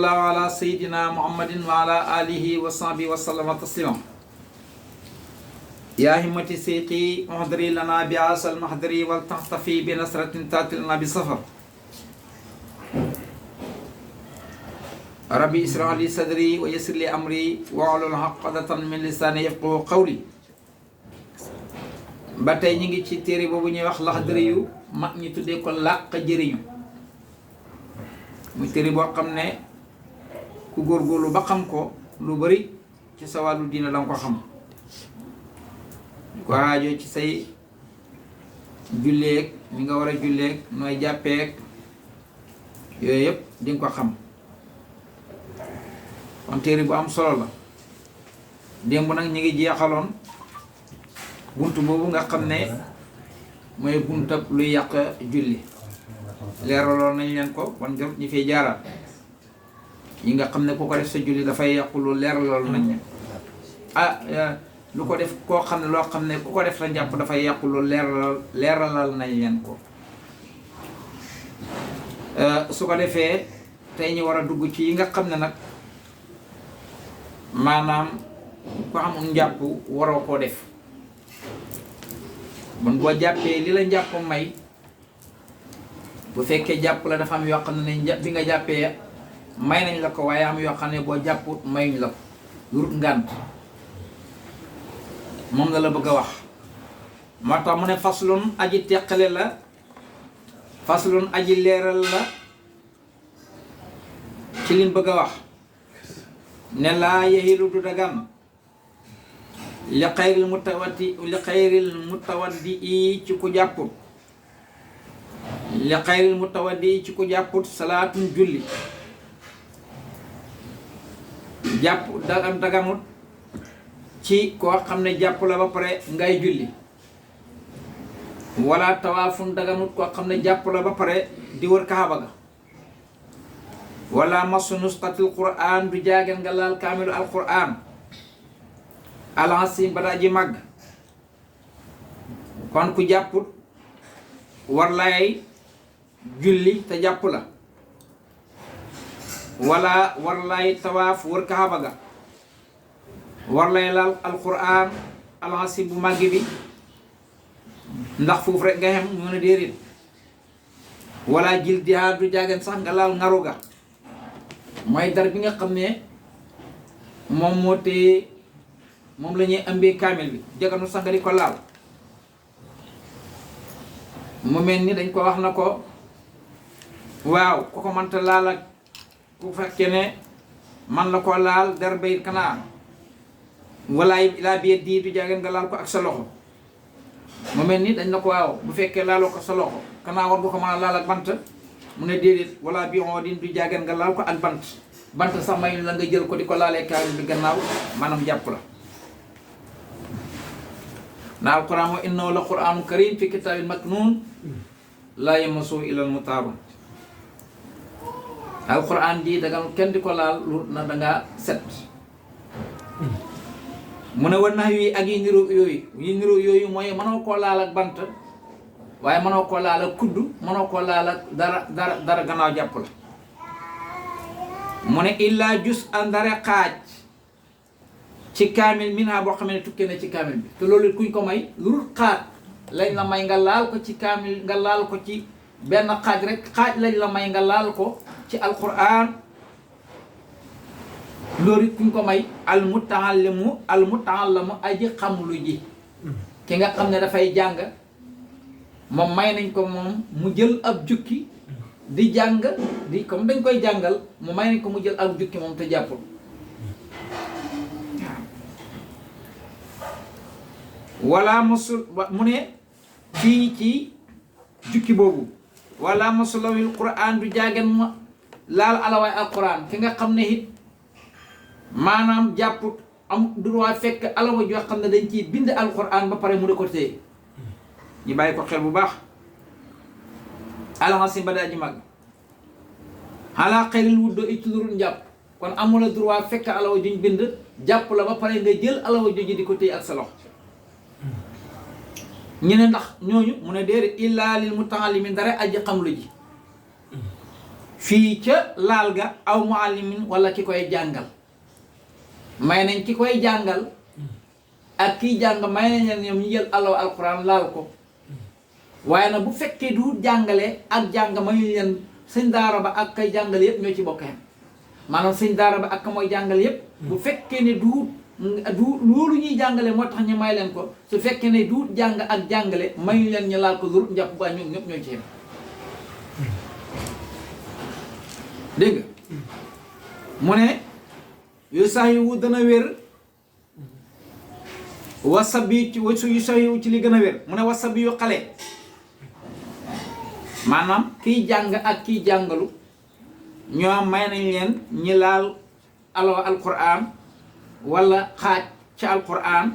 sallallahu ala sayyidina muhammadin wa ala alihi wa sahbihi wa sallama taslima ya himmati seyqi uhdri lana bi asal mahdri wal taxtafi bi nasratin tatilna bi safar rabbi israh li sadri wa yassir li amri wahlul uqdatan min lisani yafqahu qawli. ba tey ñu ngi ci téere boobu ñuy wax Laxdari yu mag ñi tuddee ko làq jëriñu muy téere boo xam ne ku góorgóorlu ba xam ko lu bari ci sa wàllu diina danga ko xam ko aajo ci say julleeg ni nga war a julleeg nooy jàppeeg yooyu yëpp di nga ko xam kon téere bu am solo la. démb nag ñu ngi jeexaloon buntu boobu nga xam ne mooy buntab luy yàq julli leeraloon nañ leen ko wan nga ñi fiy jaaraat yi nga xam ne ku ko def sa julli dafay yàqu lu leeraloon nañ lu ko def koo xam ne loo xam ne ku ko def sa njàpp dafay yàqu lu leeralal nañ leen ko. su ko defee tey ñu war a dugg ci yi nga xam ne nag maanaam ko amul njàpp waroo koo def. bon boo jàppee li la njàpp may bu fekkee jàpp la dafa am yoo xam ne bi nga jàppee may nañ la ko waaye am yoo xam ne boo jàpput mayuñ la ko yurut ngànt moom la bëgg a wax. moo tax mu ne faslun aji teqale la faslun aji leeral la ci liñ bëgg a wax ne laa yahilu du dagan li xayril mutawaddi i ci ku jàpput li xayril mutawaddi i ci ku jàpput salaatun julli jàpp daganut ci koo xam ne jàpp la ba pare ngay julli wala tawaafun daganut koo xam ne jàpp la ba pare di wër kaaba ga wala masu nusxatil qur'an du jaagen nga laal kaamilu al qur'an alhasim ba daa ji màgg kon ku jàpput war lay julli te jàpp la wala war lay tawaaf wër kaaba ga war lay laal alquran alhasim bu màgg bi ndax foofu rek nga xem mu ne déedéet wala jil dihaar du jaagen sax nga laal ngaru ga mooy dar bi nga xam ne moom moo tee moom la ñuy ëmbee kaamil bi jaganu sax nga di ko laal mu mel ni dañ ko wax na ko waaw ku ko mënta laal ak ku fekkee ne man la ko laal der bayit kanaa walaay laa biir di du jaagen nga laal ko ak sa loxo mu mel ni dañ na ko waaw bu fekkee laaloo ko sa loxo kanaa war nga ko mën a laal ak bant mu ne déedéet wala bi on din du jaagen nga laal ko ak bant sax may la nga jël ko di ko laalee kaamil bi gannaaw maanaam jàpp la na alquran wa innahu la qur'anun karim fi kitabin maknun la yamassuhu illa almutahharun alquran di daga kenn di ko laal lu na dangaa set mu ne war nax yi ak yi niru yooyu mooy mënoo koo laal ak bant waaye mënoo koo laal ak kudd mënoo koo laal ak dara gannaaw jàpp la mu ne illa jus andare xaaj ci kaamil minha boo xam ne tukkee na ci kaamil bi te loolu kuñ ko may lu dul xaaj lañ la may nga laal ko ci kaamil nga laal ko ci benn xaaj rek xaaj lañ la may nga laal ko ci alquran loolu kuñ ko may almutaallamu aji xamlu ji ki nga xam ne dafay jàng moom may nañ ko moom mu jël ab jukki di jàng di comme dañ koy jàngal mu may nañ ko mu jël ab jukki moom te jàppul wala mosul mu ne fii ci jukki boobu wala mosulawil quran du jaagen ma laal alawaay alquran ki nga xam ne it maanaam jàpput am droit fekk alawa joo xam ne dañ ciy bind alquran ba pare mu de ko téye ñu bàyyi ko xel bu baax alxasim ba daa ji mag xalaa xayril wuddo i ci lurul njàpp kon amula droit fekk alawa juñ bind jàpp la ba pare nga jël alawa joji di ko téye ak sa loxo ñu ne ndax ñooñu mu ne déedéet illaa lil muta'allimin dara aji xam lu ji fii ca laal ga aw muallimin wala ki koy jàngal may nañ ki koy jàngal ak kiy jàng may nañ leen ñoom ñu jël alaw alquran laal ko waaye nag bu fekkee du jàngale ak jàng mayu leen sëñ daara ba ak kay jàngale yépp ñoo ci bokk yam maanaam sëñ daara ba ak ka mooy jàngale yépp bu fekkee ne du loolu ñuy jàngale moo tax ñu may leen ko su fekkee ne du jàng ak jàngale mayu leen ñu laal ko dur njàpp ba ñoom ñëpp ñoo ci yem dégg nga mu ne yu sax yu dana wér wasabi yu sax yu ci li gën a wér mu ne wasabi yu xale maanaam kiy jàng ak kiy jàngalu ñoom may nañ leen ñi laal alquran wala xaaj ci alquran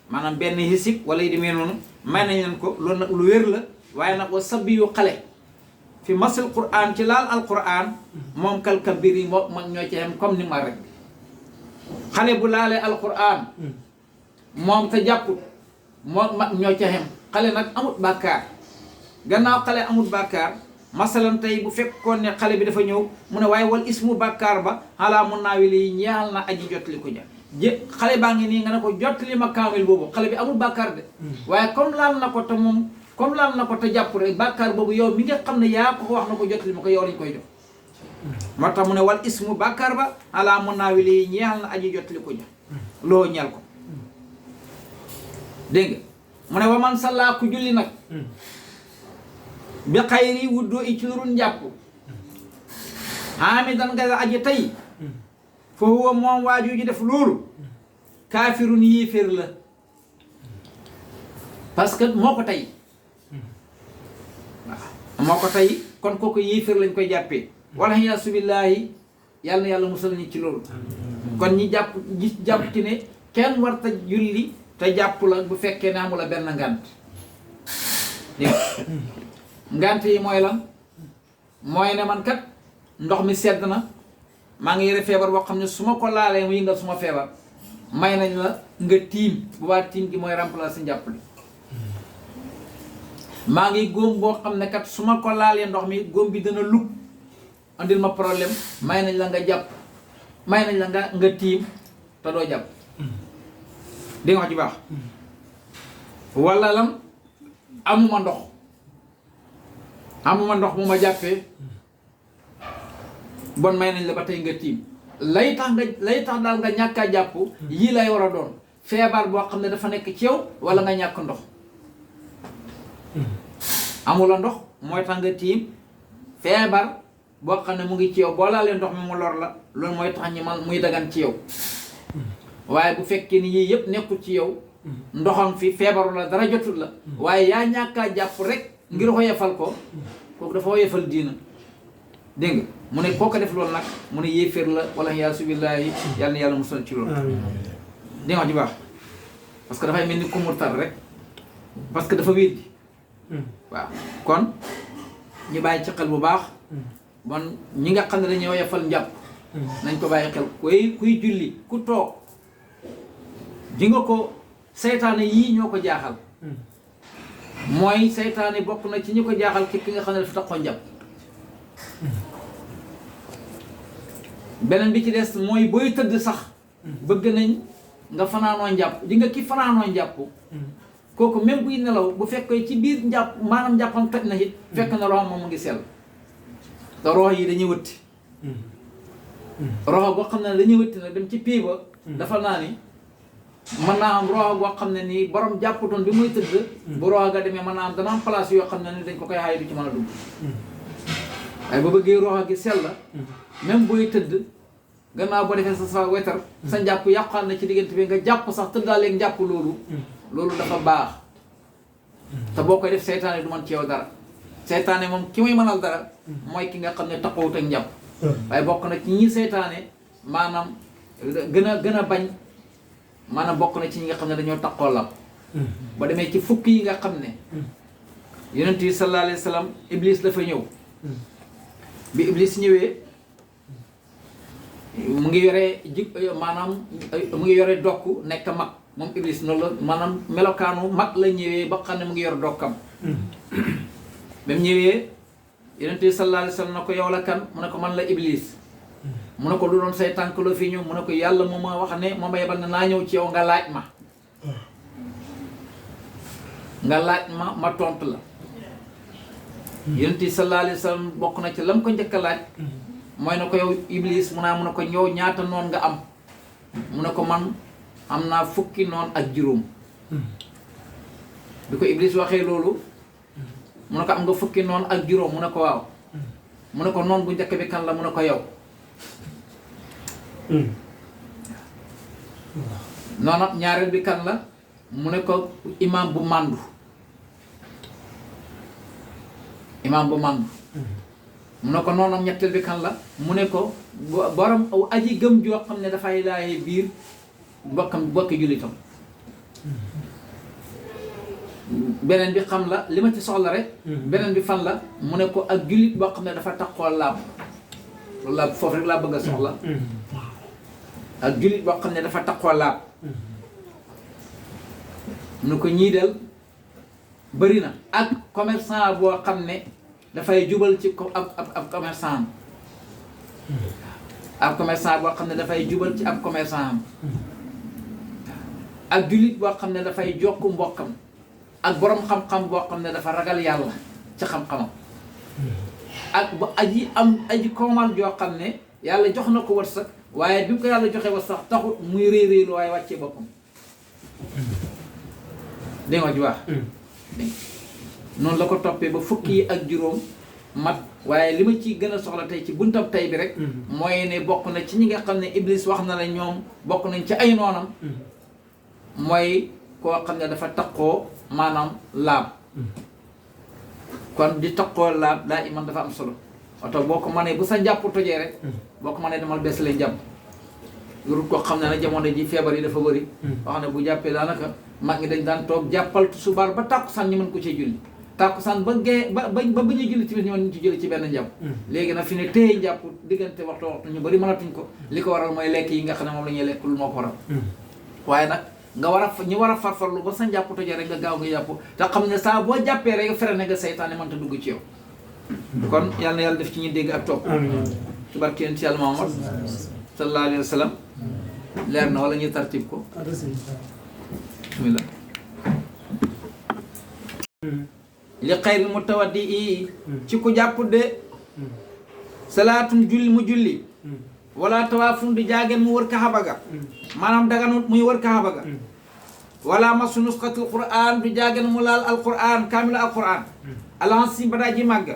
maanaam benn hisib wala yi demee noonu may nañ leen ko loolu nag lu wér la waaye nag wasabi yu xale fi masil quran ci laal alquran moom kal kabir yi moo mag ñoo ci xem comme ni ma rek xale bu laalee alquran moom te jàpput moo mag ñoo ci xem xale nag amut bàkkaar gannaaw xale amut bàkkaar masalan tey bu fekkoon ne xale bi dafa ñëw mu ne waaye wal ismu bàkkaar ba xalaa mun naawi lii ñeexal na aji jotli ko ja xale baa ngi nii nga ne ko jotli ma kaamil boobu xale bi amul bàkkaar de waaye comme laal na ko te moom comme laal na ko te jàpp rek bàkkaar boobu yow mi nga xam ne yaa ko wax na ko jotli ma ko yow lañ koy jox moo tax mu ne wal ismu bàkkaar ba xalaa mun naawi lii ñeexal na aji jotli ko ja loo ñel ko dégg nga mu ne wa man sallaa ku julli nag bi xayri wuddoo i ci lurun njàpp hamidan nga aji tey fa huwa moom waaju ji def loolu kaafirun yéeféer la parce que moo ko tey waaw moo ko tey kon kooku yéeféer lañ koy jàppee wala yaasu billaahi yàlla na yàlla musal ñi ci loolu kon ñi jàpp ci ne kenn warta julli te jàpp la bu fekkee ne amula benn ngant ngant yi mooy lan mooy ne man kat ndox mi sedd na maa ngi yore feebar boo xam ne su ma ko laalee mu yëngal suma feebar may nañ la nga tiim bu baa tiim gi mooy remplacer njàpp li maa ngi góom boo xam ne kat su ma ko laalee ndox mi góom bi dana lug andil ma problème may nañ la nga jàpp may nañ la nga tiim te doo jàpp di nga wax ci baax walla lan amuma ndox mu ma jàppee bon may nañ la ba tey nga tiim lay tax daal nga ñàkk a jàpp yii lay war a doon feebar boo xam ne dafa nekk ci yow walla nga ñàkk ndox amula ndox mooy tax nga tiim feebar boo xam ne mu ngi ci yow boo laalee ndox mi mu lor la loolu mooy tax ñi man muy dagan ci yow waaye bu fekkee ni yii yëpp nekkul ci yow ndoxam fi feebaru la dara jotul la waaye yaa ñàkk a jàpp rek ngir xoyefal ko kooku dafa xoyefal diina dégg nga mu ne koo ko def loolu nag mu ne yéeféer la wala yaasu billaahi yàlla na yàlla musal ci loolu dégg nga wax ji baax parce que dafay mel ni ku murtar rek parce que dafa wéddi waaw kon ñu bàyyi ci xel bu baax bon ñi nga xam ne dañuy xoyefal njàpp nañ ko bàyyi xel kuy julli ku toog ji nga ko seytaane yii ñoo ko jaaxal mooy seytaane bokk na ci ñi ko jaaxal ki nga xam ne dafa taxoo njàpp beneen bi ci des mooy booy tëdd sax bëgg nañ nga fanaanoo njàpp di nga ki fanaanoo njàpp kooku même buy nelaw bu fekkee ci biir njàpp maanaam njàppam toj na it fekk na roxam moom mu ngi sell te rox yi dañuy wëtti roxo boo xam ne dañuy wëtti nag dem ci pii ba dafa naa ni mën naa am roxo boo xam ne nii borom jàpputoon bi muy tëdd bu roxo ga demee mën naa am dana am place yoo xam ne ni dañ ko koy xaayi du ci mën a dugg waaye ba bëggee roxo gi sell la même booy tëdd gannaaw boo defee sa wetar sa njàpp yàqaan na ci diggante bi nga jàpp sax tëddaaleeg njàpp loolu dafa baax te boo koy def seytaane du man ci yow dara seytaane moom ki muy mënal dara mooy ki nga xam ne taxawut ak njàpp waaye bokk na ci ñi seytaane maanaam gën a bañ maanaam bokk na ci ñi nga xam ne dañoo taxoo la ba demee ci fukk yi nga xam ne yonent yi sallallahu alayhi wa sallam iblis dafa ñëw bi iblis ñëwee mu ngi yore maanaam mu ngi yore dokk nekk mag moom iblis noonu la maanaam melokaanu mag la ñëwee ba xam ne mu ngi yor dokkam ba mu ñëwee yonent bi sallallahu alayhi wa sallam na ko yow la kan mu ne ko man la Iblis mu ne ko lu doon say tànk loo fi ñëw mu ne ko yàlla moo ma wax ne moo ma yebal ne naa ñëw ci yow nga laaj ma ma tontu la yonent bi sallallahu alayhi wa sallam bokk na ci lam ko njëkk a laaj mooy na ko yow Iblis mu ne ko ñëw ñaata noon nga am mu ne ko man am naa fukki noon ak juróom bi ko Iblis waxee loolu mu ne ko am nga fukki noon ak juróom mu ne ko waaw mu ne ko noon bu njëkk bi kan la mu ne ko yow noonam ñaareel bi kan la mu ne ko imaam bu màndu mu ne ko noonam ñetteel bi kan la mu ne ko borom aji gëm joo xam ne dafay laaye biir bokki jullitam beneen bi xam la li ma ci soxla rek beneen bi fan la mu ne ko ak jullit boo xam ne dafa taxoo laab loolu laa foofu rek laa bëgg a soxla ak jullit boo xam ne dafa taxoo laab mu ne ko ñii del bëri na ak commerçant boo xam ne dafay jubal ci ab commerçant ab commerçant boo xam ne dafay jubal ci ab commerçant ak jullit boo xam ne dafay jokk mbokkam ak borom xam-xam boo xam ne dafa ragal yàlla ci xam-xamam ak ba aji koomal joo xam ne yàlla jox na ko wërsëg waaye bi ko yàlla joxe wërsëg taxut muy réeréelu waaye wàccee boppam dégg nga ji baax noonu la ko toppee ba fukki yi ak juróom mat waaye li ma ciy gën a soxla tey ci buntab tey bi rek mooy ne bokk na ci ñi nga xam ne Iblis wax na la ñoom bokk nañ ci ay noonam mooy koo xam ne dafa taqoo maanaam laab kon di taqoo laab daa iman dafa am solo oto boo ko mënee bu sa njàpp tojee rek boo ko mënee demal bees lay jàpp loolu koo xam ne nag jamono ji feebar yi dafa bëri wax ne bu jàppee daanaka mag ngi dañ daan toog jàppal subaar ba tàkkusaan ñu mën ko cee julli tàkkusaan ba gee ba ñuy julli ci ñu mën ci julli ci benn njàpp léegi nag fi ne téye njàpp diggante waxtu ñu bëri mënatuñ ko li ko waral mooy lekk yi nga xam ne moom la ñuy lekk lu moo ko waral waaye nag nga war a ñu war a farfarlu ba sa njàpp tojee rek nga gaaw nga jàpp te xam ne saa boo jàppee rek fere ne nga seytaane mënta dugg ci yow kon yàlla na yàlla def ci ñu dégg ak topp ci barke yonent Yàlla Muhammad sallallahu alayhi wa sallam leer na wala ñuy tartib ko bismillah li xayril mutawaddi i ci ku jàpp de salaatun julli mu julli wala tawaafun di jaageen mu wër kaaba ga maanaam daganut muy wër kaaba ga wala masu nusxatul quran du jaageen mu laal alquran kaamilu alquran alansi ba daa ji màgg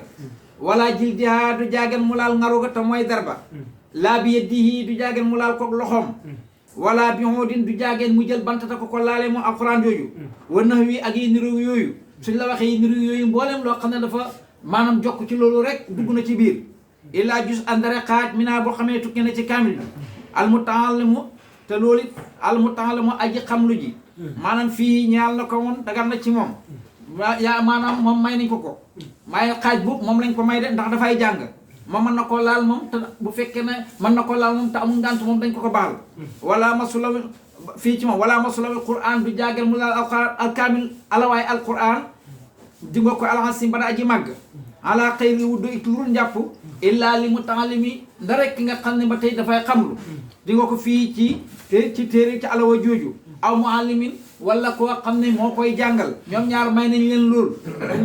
wala jildiha du jaageen mu laal ngaru ga te mooy darba laa bi yadihi du jaageen mu laal koog loxoom wala bi hoodin du jaageen mu jël bantata ko laale moom alquran jooju wa nax wi ak yi niru yooyu suñ la waxee yi niru yooyu mboolem loo xam ne dafa maanaam jokk ci loolu rek dugg na ci biir illaa jus andare xaaj mi naa boo xamee tukki na ci kaamil bi almutaallimu te loolu it almutaallimu aji xamlu ji maanaam fii ñaal na ko woon dagar na ci moom yaa maanaam moom may nañ ko maaye xaaj boobu moom lañ ko may de ndax dafay jàng moom mën na koo laal moom te bu fekkee ne mën na koo laal moom te amul ngànt moom dañ ko baal wala masulaw fii ci moom wala masulawil quran du jàggal mu laal al kaamil alawaay al quran di nga ko alxasim bada aji màgg ala xayri wuddu it lurul njàpp illaa li mutaalimi nda rek ki nga xam ne ba tey dafay xamlu di nga ko fii ci téere ci alawa jooju aw muallimin wala koo xam ne moo koy jàngal ñoom ñaar may nañ leen lool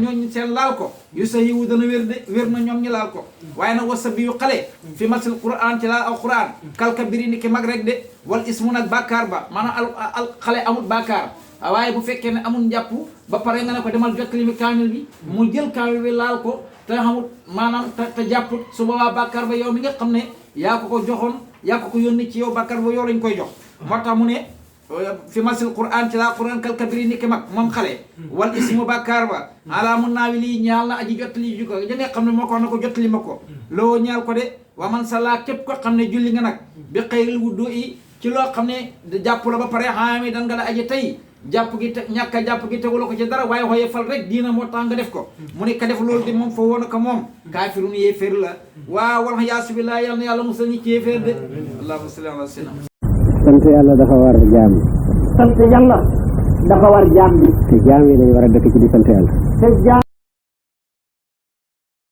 ñooñ seen laal ko yu sa yiwu dana wér na ñoom ñi laal ko waaye nag wasa bi yu xale fi masil quran ci laal al quran kalka biri ni ki mag rek de wal ismu nag bàkkaar ba maanaam al xale amul bàkkaar waaye bu fekkee ne amul njàpp ba pare nga ne ko demal jottali mi kaamil bi mu jël kaamil bi laal ko te xamul maanaam te jàpput su boobaa bàkkaar ba yow mi nga xam ne yaa ko joxoon yaa ko yónni ci yow bàkkaar ba yow lañ koy jox moo tax mu ne fi masil quran ci laa quran kal kabiri ni ki mag moom xale wal ismu bàkkaar ba ala mun naawi lii ñaal na aji jottali ji ko ja nga xam ne moo ko wax na ko jottali ma ko loo ñaal ko de wa man sala képp ko xam ne julli nga nag bi xayril wuddu i ci loo xam ne jàpp la ba pare xaami dan nga la aji tey jàpp gi te ñàkk a jàpp gi tegula ko ci dara waaye xooye fal rek diina moo tax nga def ko mu ne ka def loolu de moom fa woon ko moom kaafirun yéeféer la waaw wala yaasu billah yal na yàlla musal ñi ci yéeféer de allahumma salli ala sayyidina sant yàlla dafa war jaam bi. sant yàlla dafa war jaam bi. te jaam yi dañu war a dëkk ci di sant yàlla. te jaam